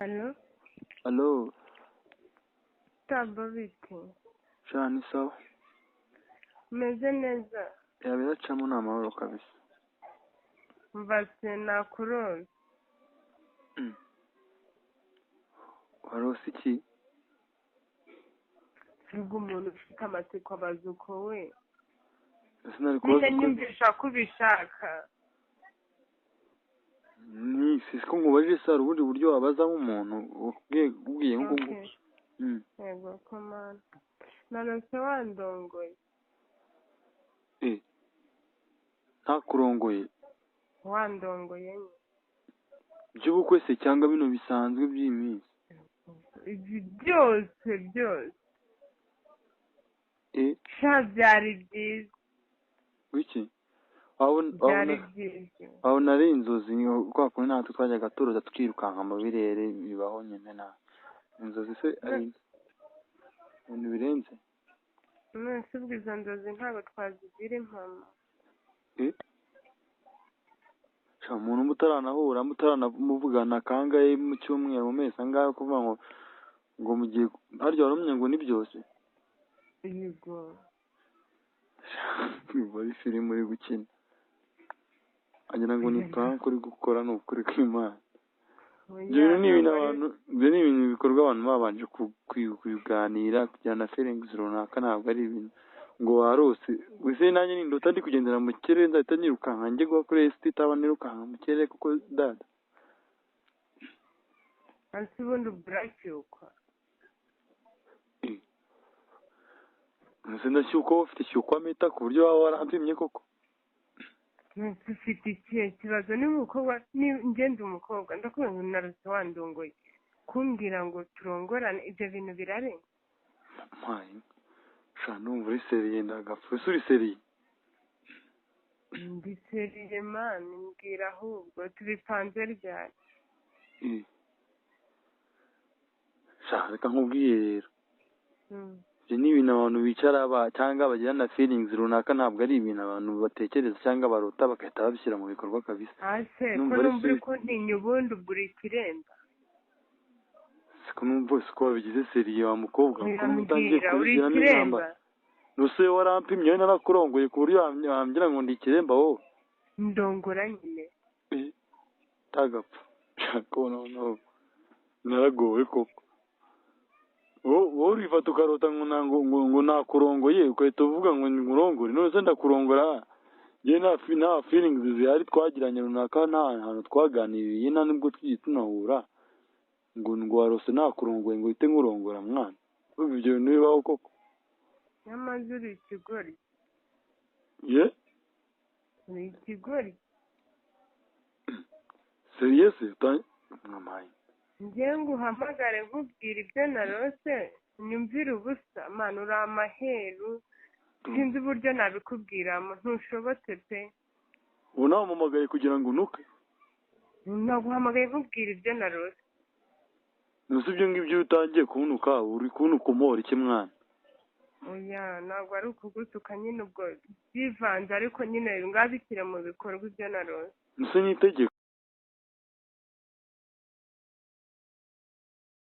Alo, Alo, Tabo bite? Sha ni sawa. Umeze neza? Ya biracamo ni amahoro kabisa. Mva se nakurose. Warose iki? Ubwo umuntu ufite amatsiko abaza uko we. Ese nari kubaza Nyine uko nyumvisha ko ubishaka. Ni siko nkubajije se hari ubundi buryo wabazamo umuntu ubwiye ngo Okay. Yego ko mana. Narose wandongoye. Ntakurongoye. Wandongoye nyine. By'ubukwe se cyangwa bino bisanzwe by'iyi minsi? Ibi byose byose. Sha byari byiza. Wiki? Byari byiza. Wabona ari inzozi kwa kundi natwe twajyaga turoza twirukanka mu birere bibaho nyine na inzozi se ari ibintu birenze. None se ubwo izo nzozi ntabwo twazigira impamo. Sha umuntu mutaranahura mutaranamuvugana kangahe mu cyumweru mu mezi angahe kuvuga ngo ngo mugiye harya warumye ngo ni byose. Yego. Ari filime uri gukina. Agira ngo ni prank uri gukora ni ukuri kw'Imana. Ibyo ni ibintu abantu, ibyo ni ibintu bikorwa abantu babanje kuganira kujyana feelings runaka, ntabwo ari ibintu ngo warose. Wese nanjye nindota ndi kugendera mu kirere nzahita nirukanka njye guha kuri ST itaba nirukanka mu kirere kuko dada. Ese ubundi ubwo Ese ndashyukwa ufite shyukwa mita ku buryo waba warampimye koko. Ufite ikihe kibazo? Niba umukobwa ngenda umukobwa ndakubwira ngo narose wandongoye, kumbwira ngo turongorane ibyo bintu birarenga. Mpaye sha ndumva uri seriye ndagapfa. Ese uri seriye? Ndi seriye mani, mbwira ahubwo tubipanze ryari? Sha reka nkubwiye rero. Ibyo ni ibintu abantu bicara cyangwa bagirana feelings runaka, ntabwo ari ibintu abantu batekereza cyangwa barota bagahita babishyira mu bikorwa kabisa. Ase ko numva uri kuntinya ubundi ubwo uri ikiremba. Siko numva siko wabigize seriye wa mukobwa, ko utangiye kubigira n'intambara. Nuse warampimye narakurongoye ku buryo wambwira ngo ndi ikiremba wowe. Ndongora nyine. Tagapfa. Ko no naragowe koko. Wowe urifata ukarota ngo nakurongoye ugahita uvuga ngo nkurongore, none se ndakurongora njye nta feelings zihari twagiranye runaka, nta hantu twaganiriye, nta nubwo twigeze tunahura ngo warose nakurongoye ngo uhite nkurongora mwana. Ibyo bintu bibaho koko. Nyamaze uri ikigoryi. Ye? Uri ikigoryi. Seriye se? Mwamaye. Njye nguhamagare nkubwira ibyo narose nyumvire ubusa mwana, uri amaheru sinzi uburyo nabikubwiramo, ntushobotse pe. Ubu namuhamagaye kugira ngo unuke? Naguhamagaye nkubwira ibyo narose. Nuse ibyo ngibyo utangiye kunuka uri kunuka umora iki mwana? Oya ntabwo ari ukugutuka nyine, ubwo byivanze ariko nyine ngabishyire mu bikorwa ibyo narose. Nuse ni itegeko.